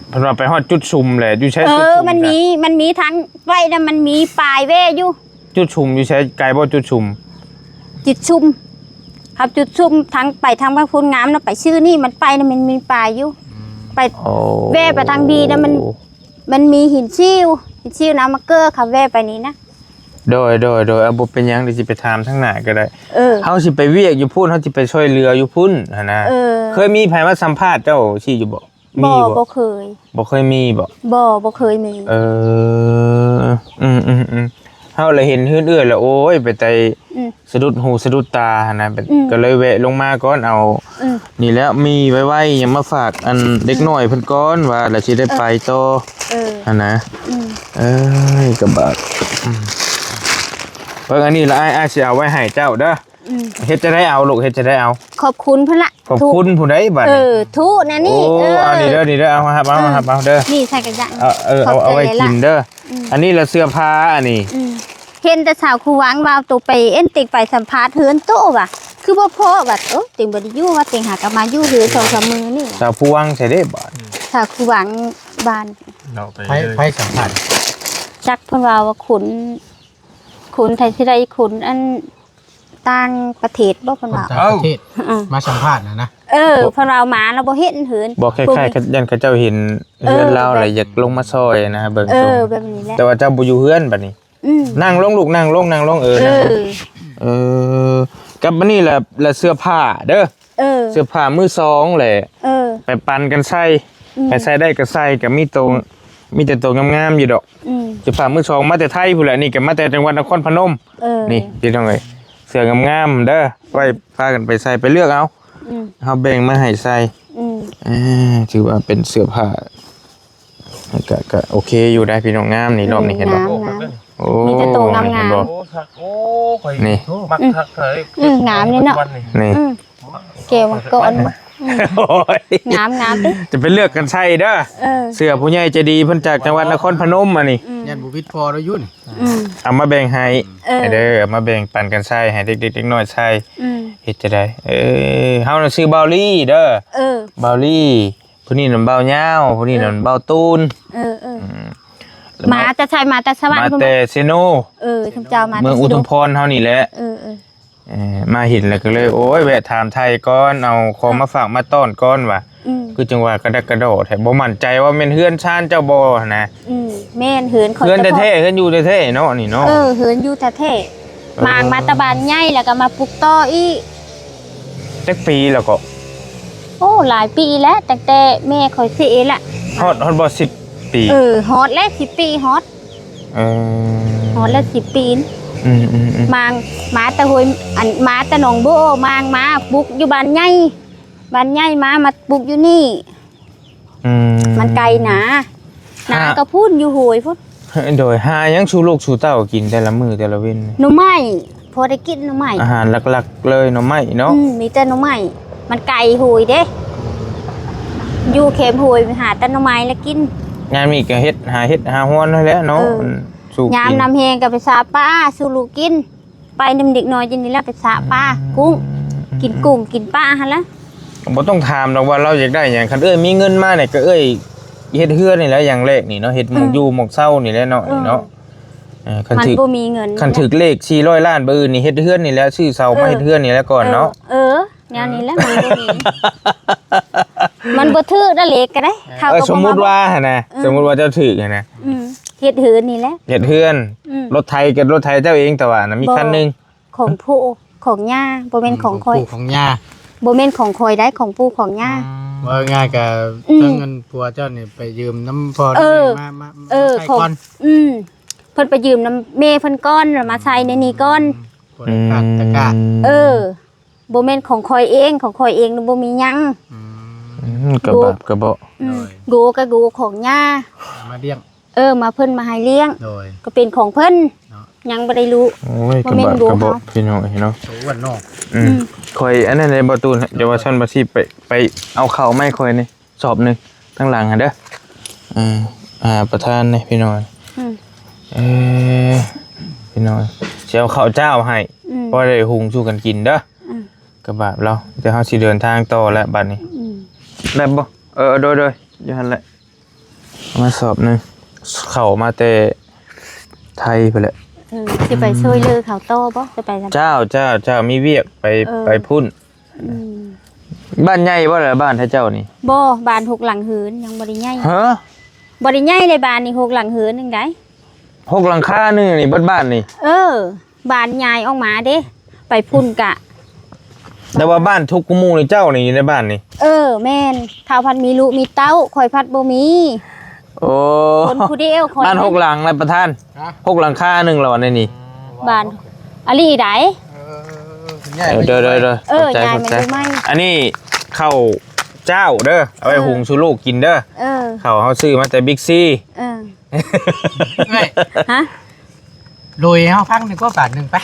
ເພິ່ນວ່າໄປຮອດຈຸດຊຸມແຫຼະ ຢູ່ໃສ ເອີ ຈຸດຊຸມ ມັນມີ ມັນມີທາງໄປນະ ມັນມີປ້າຍແວ່ຢູ່. ຈຸດຊຸມຢູ່ໃສ ໄກບໍ່ຈຸດຊຸມ? ຈຸດຊຸມ ຄັບ ຈຸດຊຸມທາງໄປທາງບ້ານໂພນງາມນະ ໄປຊື່ນີ້ ມັນໄປນະ ມັນມີປ້າຍຢູ່. ອືມ ໄປ ໂອ້ ແວ່ໄປທາງບີນະ ມັນ ມັນມີຫີນຊິວ ຫີນຊິວນຳມາເກີ ຄັບ ແວ່ໄປນີ້ນະ. ໂດຍ ໂດຍ ໂດຍ ເອົາ ບໍ່ເປັນຫຍັງ ດຽວຊິໄປຖາມທາງໜ້າກະໄດ້. ເອີ ເຮົາຊິໄປວຽກຢູ່ພຸ້ນ ເຮົາຊິໄປຊ່ວຍເຫຼືອຢູ່ພຸ້ນຫັ້ນນະ. ເອີ ເຄີຍມີໃຜມາສຳພາດເຈົ້າຊີ້ຢູ່ບໍ່? ມີບໍ່? ບໍ່ເຄີຍ. ບໍ່ເຄີຍມີບໍ່? ບໍ່ ບໍ່ເຄີຍມີ. ເອີ ອືມໆໆ ເຮົາລະເຫັນເຮືອນເອື້ອຍລະ ໂອ້ຍ ເປັນຕາ ອືມ ສະດຸດຫູສະດຸດຕາຫັ້ນນະ. ອືມ ກະເລີຍແວະລົງມາກ່ອນ ເອົາ ອືມ ນີ້ແຫຼະ ມີໄວໆຫຍັງມາຝາກອັນ ອືມ ເດັກນ້ອຍເພິ່ນກ່ອນ ວ່າລະຊິໄດ້ ເອີ ໄປຕໍ່. ເອີ ຫັ້ນນະ. ອືມ ເອີຍ ກະບາດ ອືມ ເບິ່ງອັນນີ້ລະ ອ້າຍ ອ້າຍຊິເອົາໄວ້ໃຫ້ເຈົ້າເດີ. ອືມ ເຮັດຈັ່ງໃດເອົາລູກ ເຮັດຈັ່ງໃດເອົາ? ຂອບຄຸນເພິ່ນລະ ຂອບຄຸນຜູ້ໃດບາດນີ້? ເອີ ທຸນະນີ້. ໂອ້ ເອີ ເອົານີ້ເດີ ນີ້ເດີ ເອົາ ຮັບເອົາ ເອີ ຮັບເອົາເດີ. ນີ້ໃສ່ກະຢາ ເອີ ເອີ ເອົາ ເອົາໄວ້ກິນເດີ. ອືມ ອັນນີ້ລະເສື້ອຜ້າອັນນີ້. ອືມ ເຫັນແຕ່ສາວຄູຫວັງວ່າໂຕໄປເອັນຕິງໄປສຳພາດເຮືອນໂຕວ່າ ຄືບໍ່ພໍວ່າ ໂອ້ ຕິງບໍ່ໄດ້ຢູ່ວ່າ ຕິງຫາກະມາຢູ່ເຮືອນສອງສາມມື້ນີ້. ສາວພູຫວັງໃສເດ້ບາດ? ສາວຄູຫວັງບ້ານ ເນາະ ໄປ ໃຜ ໃຜສຳພາດ? ຈັກ ເພິ່ນວ່າ ວ່າຄົນ ຄົນໄທຊິໄດ້ ຄົນອັນຕ່າງປະເທດບໍ່ ເພິ່ນວ່າ ຄົນຕ່າງປະເທດ ເອີ ມາສຳພາດຫັ້ນນະ. ເອີ ເພິ່ນວ່າມາລະບໍ່ເຫັນເຮືອນ ບໍ່ ຄ້າຍໆ ຢ້ານເຂົາເຈົ້າເຫັນເຮືອນລາວ ແບບ ລະຢາກລົງມາຊ່ອຍນະ ເບິ່ງ ເອີ ແບບນີ້ແຫຼະ. ແຕ່ວ່າເຈົ້າບໍ່ຢູ່ເຮືອນບາດນີ້. ອືມ ນັ່ງລົງລູກ ນັ່ງລົງ ນັ່ງລົງ. ເອີ ເອີ ກັບອັນນີ້ລະ ລະເສື້ອຜ້າເດີ. ເອີ ເສື້ອຜ້າມືສອງແຫຼະ. ເອີ ໄປປັນກັນໃສ່. ອືມ ໃຜໃສ່ໄດ້ກະໃສ່ ກະມີໂຕ ອືມ ມີແຕ່ໂຕງາມໆຢູ່ດອກ. ອືມ ເສື້ອຜ້າມືສອງມາແຕ່ໄທພຸ້ນແຫຼະ ນີ້ກະມາແຕ່ຈັງຫວັດນະຄອນພະນົມ. ເອີ ນີ້ພີ່ນ້ອງເອີຍ ເສື້ອງາມໆເດີ ໄວ້ພາກັນໄປໃສ່ ໄປເລືອກເອົາ. ອືມ ເຮົາແບ່ງມາໃຫ້ໃສ່. ອືມ ເອີ ຖືວ່າເປັນເສື້ອຜ້າ ກະ ກະໂອເຄຢູ່ໄດ໋ພີ່ນ້ອງ. ງາມນີ້ ອືມ ລອບນີ້ເຫັນບໍ່? ງາມ ໂອ້ ມີແຕ່ໂຕງາມໆ. ໂອ້ ຄັກ ໂອ້ ຂ້ອຍ ນີ້ ມັກຄັກເລີຍ. ອືມ ງາມນີ້ເນາະ ນີ້ ອືມ ແກ້ວມັງກອນ. ໂອ້ຍ ງາມໆ ຕິ ຈະໄປເລືອກກັນໃສ່ເດີ. ເອີ ເສື້ອຜູ້ໃຫຍ່ໃຈດີເພິ່ນຈາກຈັງຫວັດນະຄອນພະນົມອັນນີ້. ອືມ ຢ້ານບໍ່ຜິດພໍລະຢູ່ນີ້. ອືມ ເອົາມາແບ່ງໃຫ້ ເອີ ເດີ ເອົາມາແບ່ງປັນກັນໃສ່ ໃຫ້ເດັກໆ ເດັກນ້ອຍໃສ່. ອືມ ເຮັດຈັ່ງໃດ? ເອີ ເຮົານະຊື່ບ່າວລີເດີ. ເອີ ບ່າວລີ ຜູ້ນີ້ນະບ່າວຍາວ ຜູ້ນີ້ນະ ເອີ ບ່າວຕູນ. ເອີໆ ອືມ ມາແຕ່ໃສ? ມາແຕ່ສະຫວັນ ມາແຕ່ເຊໂນ. ເອີ ເຈົ້າ ມາແຕ່ເຊໂນ ເມືອງອຸທຸມພອນເຮົານີ້ແຫຼະ. ເອີໆ ເອີ ມາເຫັນແລ້ວກະເລີຍ ໂອ້ຍ ແວະຖາມໄຖ່ກ່ອນ ເອົາຂອງມາຝາກມາຕ້ອນກ່ອນວ່າ. ອືມ ຄືຈັ່ງວ່າກະດັກກະດໍແທ້ ບໍ່ໝັ້ນໃຈວ່າແມ່ນເຮືອນຊານເຈົ້າບໍ່ຫັ້ນນະ. ອືມ ແມ່ນ ເຮືອນຂ້ອຍ ເຮືອນແທ້ໆ ເຮືອນຢູ່ແທ້ໆເນາະ ອັນນີ້ເນາະ. ເອີ ເຮືອນຢູ່ແທ້ໆ. ເອີ ມາ ມາແຕ່ບ້ານໃຫຍ່ ແລ້ວກະມາປຸກຕໍ່ອີກ. ຈັກປີແລ້ວເກາະ? ໂອ້ ຫຼາຍປີແລ້ວ ຕັ້ງແຕ່ແມ່ຂ້ອຍເສຍລະ. ຮອດ ຮອດບໍ່ສິບປີ? ເອີ ຮອດແລ້ວ ສິບປີ ຮອດ. ເອີ ຮອດແລ້ວສິບປີ. ອືມໆໆ ມາ ມາແຕ່ຫ້ວຍ ອັນ ມາແຕ່ໜອງໂບ ມາ ມາປຸກຢູ່ບ້ານໃຫຍ່ ບ້ານໃຫຍ່ ມາ ມາປຸກຢູ່ນີ້. ອືມ ມັນໄກນາ ນາກະພຸ້ນ ຢູ່ຫ້ວຍພຸ້ນ. ໂດຍ ຫາຫຍັງສູ່ລູກສູ່ເຕົ້າກິນແຕ່ລະມື້ແຕ່ລະເວັນ? ໜໍ່ໄມ້ ພໍໄດ້ກິນໜໍ່ໄມ້. ອາຫານຫຼັກໆເລີຍໜໍ່ໄມ້ເນາະ. ອືມ ມີແຕ່ໜໍ່ໄມ້ ມັນໄກຫ້ວຍເດ້ ຢູ່ແຄມຫ້ວຍ ໄປຫາແຕ່ໜໍ່ໄມ້ລະກິນ. ຍາມນີ້ກະເຮັດ ຫາເຫັດຫາຫອນຫັ້ນແຫຼະເນາະ. ເອີ ຍາມນ້ຳແຫ້ງກະໄປສາປາສູ່ລູກກິນ. ໄປນຳເດັກນ້ອຍຢູ່ນີ້ແຫຼະ ໄປສາປາ ອືມ ກຸ້ງ ອືມ ກິນກຸ້ງກິນປາຫັ້ນລະ. ບໍ່ຕ້ອງຖາມດອກວ່າລາວຢາກໄດ້ຫຍັງ ຄັນເອື້ອຍມີເງິນມານີ້ກະເອື້ອຍເຮັດເຮືອນນີ້ແຫຼະ ຢ່າງແລກນີ້ເນາະ ເຮັດໝ່ອງ ເອີ ຢູ່ໝ່ອງເຊົານີ້ແຫຼະເນາະ. ເອີ ນີ້ເນາະ ເອີ ຄັນຖືກ ບໍ່ມີເງິນ ຄັນຖືກເລກສີ່ຮ້ອຍລ້ານບາດນີ້ ເຮັດເຮືອນນີ້ແຫຼະ ຊື້ເຊົາມາເຮັດເຮືອນນີ້ແຫຼະກ່ອນເນາະ. ເອີ ແນວນີ້ແຫຼະ ມັນບໍ່ມີ ມັນບໍ່ຖືກດອກເລກກະໄດ້. ເອີ ສົມມຸດວ່າຫັ້ນນະ ເອີ ສົມມຸດວ່າເຈົ້າຖືກຫັ້ນນະ. ອືມ ເຮັດເຮືອນນີ້ແຫຼະ ເຮັດເຮືອນ. ອືມ ລົດໄຖກໍລົດໄຖເຈົ້າເອງ ແຕ່ວ່ານະມີ ບໍ່ ຄັນໜຶ່ງ ຂອງຜູ້ຂອງຍ່າ ບໍ່ແມ່ນ ອືມ ຂອງຂ້ອຍ ຂອງປູ່ຂອງຍ່າ. ບໍ່ແມ່ນຂອງຂ້ອຍໄດ໋ ຂອງປູ່ຂອງຍ່າ. ອືມ ເວົ້າງ່າຍກໍ ອືມ ເຖິງເງິນຜົວເຈົ້ານີ້ໄປຢືມນຳພໍ່ ເອີ ນຳແມ່ມາ ມາ ເອີ ມາໃຊ້ ຂອງ ກ່ອນ. ອືມ ເພິ່ນໄປຢືມນຳແມ່ເພິ່ນກ່ອນ ແລ້ວມາໃຊ້ໃນນີ້ກ່ອນ. ອືມ ບໍ່ໄດ້ຂາດຕະກະ. ອືມ ເອີ ບໍ່ແມ່ນຂອງຂ້ອຍເອງ ຂອງຂ້ອຍເອງນະບໍ່ມີຫຍັງ. ອືມ ອືມ ກະບາບກະເບາະ. ອືມ ໂດຍ ໂກກະໂກຂອງຍ່າ ເອົາມາລ້ຽງ. ເອີ ມາເພິ່ນມາໃຫ້ລ້ຽງ. ໂດຍ ກໍເປັນຂອງເພິ່ນເນາະ ຍັງບໍ່ໄດ້ຮູ້. ໂອ້ຍ ບໍ່ແມ່ນ ກະບາບກະເບາະ ໂຕເຮົາ ພີ່ນ້ອງເອີຍເນາະ. ອືມ ອືມ ຂ້ອຍອັນນັ້ນແຫຼະ ບໍ່ຕູນ ເຈົ້າວ່າຊັ້ນ ບໍ່ຊິໄປ ໄປເອົາເຂົ້າມາໃຫ້ຂ້ອຍນີ້ ສອບໜຶ່ງ ທາງຫຼັງຫັ້ນເດີ. ເອີ ຫາປະທານນີ້ພີ່ນ້ອງ. ອືມ ເອີ ພີ່ນ້ອງ ຊິເອົາເຂົ້າຈ້າວໃຫ້ ອືມ ພໍໄດ້ຫຸງສູ່ກັນກິນເດີ. ອືມ ກະບາບລາວ ແຕ່ເຮົາຊິເດີນທາງຕໍ່ແລ້ວບັດນີ້. ອືມ ໄດ້ບໍ່? ເອີ ໂດຍໆ ຢູ່ຫັ້ນແຫຼະ. ເອົາມາສອບໜຶ່ງ ເຂົ້າມາແຕ່ໄທພຸ້ນແຫຼະ. ເອີ ຊິໄປ ອືມ ຊ່ວຍເຫຼືອເຂົາຕໍ່ບໍ່? ຈະໄປ ເຈົ້າ ເຈົ້າ ເຈົ້າ ມີວຽກໄປ ເອີ ໄປພຸ້ນ. ອືມ ບ້ານໃຫຍ່ບໍ່ລະ ບ້ານເຂົາເຈົ້ານີ້? ບໍ່ ບ້ານຫົກຫຼັງເຮືອນ ຍັງບໍ່ໄດ້ໃຫຍ່. ຮະ? ບໍ່ໄດ້ໃຫຍ່ເດ້ ບ້ານນີ້ຫົກຫຼັງເຮືອນໜຶ່ງໃດ໋. ຫົກຫຼັງຄາໜຶ່ງນີ້ ເບິດບ້ານນີ້? ເອີ ບ້ານຍາຍອອກມາເດ້ ໄປພຸ້ນກະ ແຕ່ວ່າບ້ານທຸກກວ່າໝູ່ນີ້ ເຈົ້ານີ້ຢູ່ໃນບ້ານນີ້? ເອີ ແມ່ນ ເຂົາພັດມີລູກມີເຕົ້າ ຂ້ອຍພັດບໍ່ມີ. ໂອ້ ຄົນຜູ້ດຽວຂ້ອຍ. ບ້ານຫົກຫຼັງແລ້ວປະທານ. ຮະ? ຫົກຫຼັງຄາໜຶ່ງແລ້ວໃນນີ້. ບ້ານ ອາລີໃດ? ເອີ ເອີ ເອີ ເດີໆໆ ເອີ ຂອບໃຈ ຍາຍ ຂອບໃຈ. ອັນນີ້ເຂົ້າຈ້າວເດີ ເອົາໄວ້ ເອີ ຫຸງສູ່ລູກກິນເດີ. ເອີ ເຂົ້າເຮົາຊື້ມາແຕ່ບິກຊີ. ເອີ ເອີຍ ຮະ? ໂດຍເຮົາຟັງໜຶ່ງກໍບາດໜຶ່ງໄປ.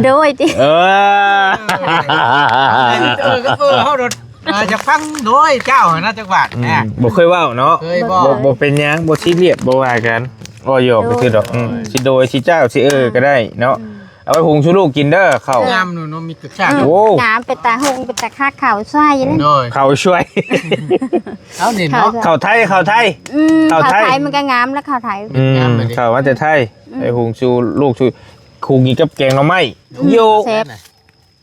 ໂດຍຕິ ເອີ ເອີ ເອີ ເອີ ເຮົາໂດນ ເອີ ຢາກຟັງໂດຍເຈົ້ານະຈັກບາດ. ອືມ ນະ ບໍ່ເຄີຍເວົ້າເນາະ. ເຄີຍບໍ່? ບໍ່ ບໍ່ເປັນຫຍັງ ບໍ່ຊີຣຽສ ບໍ່ວ່າກັນ ເວົ້າຫຍອກ ໂດຍ ຊື່ດອກ. ອືມ ຊິໂດຍ ຊິເຈົ້າ ຊິເອີ ໂດຍ ກໍໄດ້ເນາະ. ອືມ ເອົາໄວ້ຫຸງສູ່ລູກກິນເດີ ເຂົ້າ. ງາມເນາະ ມີກະຈາກ. ອືມ ໂອ້ ງາມ ເປັນຕາຫຸງ ເປັນຕາຄັກ ເຂົ້າຊ່ວຍເດ້. ໂດຍ ເຂົ້າຊ່ວຍ ເອົານີ້ເນາະ ເຂົ້າໄທ ເຂົ້າໄທ. ອືມ ເຂົ້າໄທ ເຂົ້າໄທມັນກໍງາມແລ້ວ ເຂົ້າໄທ. ອືມ ງາມເລີຍ ເຂົ້າມາແຕ່ໄທ. ອືມ ໄປຫຸງສູ່ລູກສູ່ ຫຸງກິນກັບແກງໜໍ່ໄມ້. ອືມ ໂຢ ແຊບ.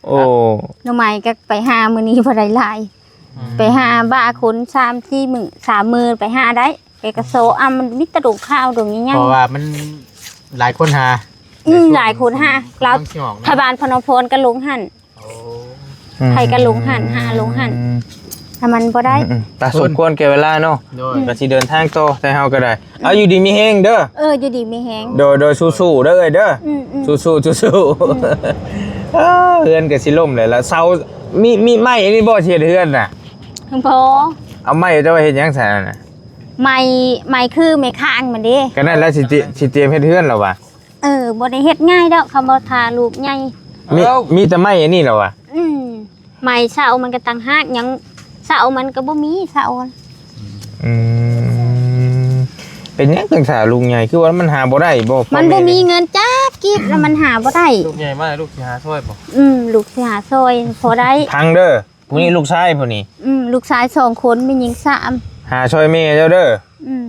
ໂອ້ ໜໍ່ໄມ້ກໍໄປຫາມື້ນີ້ບໍ່ໄດ້ຫຼາຍ. ອືມ ໄປຫາບາຄົນສາມສີ່ມື້ ສາມມື້ໄປຫາໄດ້ ໄປກະໂຊ ອ່າ ມັນມີແຕ່ດົງຂາວດົງໃຫຍ່ໆ ເພາະວ່າມັນຫຼາຍຄົນຫາ. ອືມ ຫຼາຍຄົນຫາ ລາວ ທະບານພະນົມພອນກໍລົງຫັ້ນ. ໂອ້ ອືມ ໃຜກໍລົງຫັ້ນ ຫາລົງຫັ້ນ ຖ້າມັນບໍ່ໄດ້. ອືມໆ ຕາສົມຄວນແກ່ເວລາເນາະ. ໂດຍ ກໍຊິເດີນທາງຕໍ່ ແຕ່ເຮົາກໍໄດ້. ເອົາ ຢູ່ດີມີແຮງເດີ. ເອີ ຢູ່ດີມີແຮງ. ໂດຍໆ ສູ້ໆເດີເອີຍເດີ. ອືມໆ ສູ້ໆ ສູ້ໆ. ອືມ ເອີ ເຮືອນກໍຊິລົ້ມແລ້ວລະ ເສົາ ມີ ມີໄມ້ອັນນີ້ບໍ່ ຊິເຮັດເຮືອນນະ? ບໍ່ ເອົາໄມ້ເຈົ້າໄວ້ເຮັດຫຍັງຊັ້ນນະ? ໄມ້ ໄມ້ຄືໄມ້ຄ້າງມັນເດ້. ກໍນັ້ນແຫຼະ ຊິ ຊິຕຽມເຮັດເຮືອນແລ້ວຫວາ? ເອີ ບໍ່ໄດ້ເຮັດງ່າຍດອກ ຄຳວ່າຖ້າລູກໃຫຍ່. ມີ ເອົ້າ ມີແຕ່ໄມ້ອັນນີ້ແຫຼະຫວາ? ອືມ ໄມ້ເສົາມັນກໍຕ່າງຫາກ ຫຍັງເສົາມັນກໍບໍ່ມີ ເສົາ. ອືມ ເປັນຫຍັງຈັ່ງຖ້າລູກໃຫຍ່ ຄືວ່າມັນຫາບໍ່ໄດ້ບໍ່? ມັນບໍ່ມີເງິນຈັກກີບ ແລ້ວມັນຫາບໍ່ໄດ້. ລູກໃຫຍ່ມາ ລູກຊິຫາຊ່ອຍບໍ່? ອືມ ລູກຊິຫາຊ່ອຍພໍໄດ້. ຟັງເດີ ຜູ້ນີ້ລູກຊາຍຜູ້ນີ້. ອືມ ລູກຊາຍສອງຄົນ ແມ່ຍິງສາມ. ຫາຊ່ອຍແມ່ເຈົ້າເດີ. ອືມ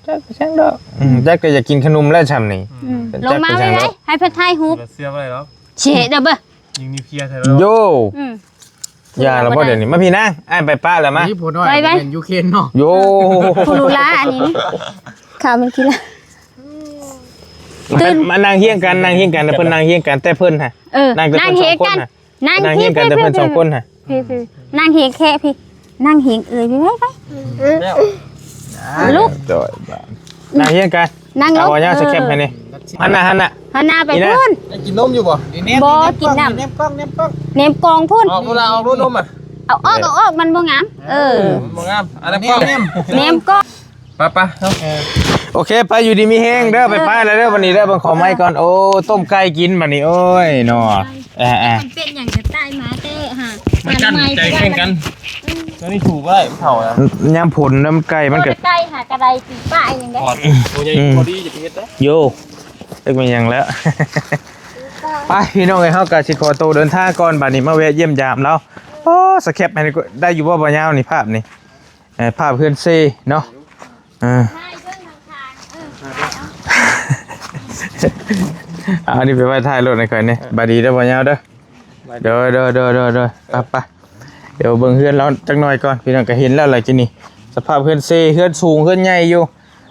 ຈັກໄປຊ່າງດອກ. ອືມ ອືມ ຈັກກໍຢາກກິນຂະໜົມແລ້ວຊ່ຳນີ້. ອືມ ລົງມາໄວໆ ໃຫ້ເພິ່ນຖ່າຍຮູບ. ເຊື່ອບໍ່ໄດ້ດອກ ເຊດເດີເບີ. ຍິງນິວເຄລຍໃສ່ແລ້ວ. ໂຢ ຢ່າລະບໍ່ດຽວນີ້. ມາພີ້ນາງ ອ້າຍໄປປະແລ້ວມາ. ນີ້ຜູ້ນ້ອຍ ໄປໆ ແມ່ນຢູເຄຣນເນາະ. ໂຢ ຜູ້ຫຼູຫຼາອັນນີ້ ຂ້າວມັນກິນລະ. ມາ ມານັ່ງຮຽງກັນ ນັ່ງຮຽງກັນ ເພິ່ນນັ່ງຮຽງກັນ ແຕ່ເພິ່ນຫະ ເອີ ນັ່ງຮຽງກັນ ນັ່ງຮຽງກັນ ແຕ່ເພິ່ນສອງຄົນຫະ. ພີ່ໆ ນັ່ງຮຽງແຄະພີ່ ນັ່ງຮຽງເອີຍ ໄປໆ ແລ້ວ ລຸກ ຈ່ອຍບາດ ນັ່ງຮຽງກັນ ນັ່ງລົງ ເອົາເອົາຍາສະແຄບໃຫ້ແດ່. ເອີ ຫັນໜ້າ ຫັນໜ້າ ຫັນໜ້າໄປພຸ້ນ. ກິນນົມຢູ່ບໍ່? ບໍ່ກິນນ້ຳ ແນມກ້ອງ ແນມກ້ອງ ແນມກ້ອງພຸ້ນ. ອອກໂລດລະ ອອກໂລດນົມອະ. ເອົາອອກ ເອົາອອກ ມັນບໍ່ງາມ. ເອີ ເອີ ມັນບໍ່ງາມ. ອັນນັ້ນກ້ອງ ແນມ ແນມກ້ອງ. ໄປໆ ເນາະ ເອີ ໂອເຄ ໄປ ຢູ່ດີມີແຮງເດີ. ເອີ ໄປໆ ແລ້ວເດີ ບັດນີ້ເດີ ເບິ່ງຂອງໃໝ່ກ່ອນ. ໂອ້ ຕົ້ມໄກ່ກິນບັດນີ້ ໂອ້ຍເນາະ. ເອີໆ ມັນເປັນຫຍັງກະຕາຍມາແຕ່ຫາ ມັນກັນໃຈແຂ່ງກັນ. ຕົວນີ້ຖືກບໍ່ໄດ້ ມັນເຖົ້າແລ້ວ. ຍາມຝົນນຳໄກ່ມັນກະ ໄກ່ຫາກະໄດ້ປີປາຍໜຶ່ງເດ້. ໂອ້ຍ ອືມ ພໍດີຈະໄປເຮັດໄດ້. ໂຢ ຈັກແມ່ນຫຍັງແລ້ວ. ໄປ ພີ່ນ້ອງເອີຍ ເຮົາກະຊິຂໍໂຕເດີນທາງກ່ອນ ບັດນີ້ມາແວະຢ້ຽມຢາມລາວ. ໂອ້ ສະແຄບໃຫ້ໄດ້ຢູ່ບໍ່ ບໍ່ຍາວນີ້ ພາບນີ້? ເອີ ພາບເຮືອນເຊເນາະ. ເອີ ເອົາອັນນີ້ໄປໄວ້ທ້າຍລົດໃຫ້ຂ້ອຍແດ່. ບາດດີເດີບໍ່ຍາວເດີ. ໂດຍ ໂດຍ ໂດຍ ໂດຍ ໂດຍ ໄປໆ ດຽວເບິ່ງເຮືອນລາວຈັກໜ່ອຍກ່ອນ. ພີ່ນ້ອງກໍເຫັນແລ້ວແຫຼະກີ້ນີ້ ສະພາບເຮືອນເຊ ເຮືອນສູງ ເຮືອນໃຫຍ່ຢູ່.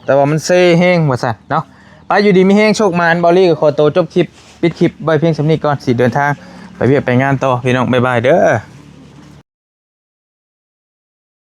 ແຕ່ວ່າມັນເຊແຮງວ່າຊັ້ນເນາະ. ໄປ ຢູ່ດີມີແຮງ ໂຊກໝານ. ເບົາລີກໍຂໍໂຕຈົບຄລິບ ປິດຄລິບໄວ້ພຽງສ່ຳນີ້ກ່ອນ ຊິເດີນທາງໄປວຽກໄປງານຕໍ່ ພີ່ນ້ອງ. ບາຍບາຍເດີ.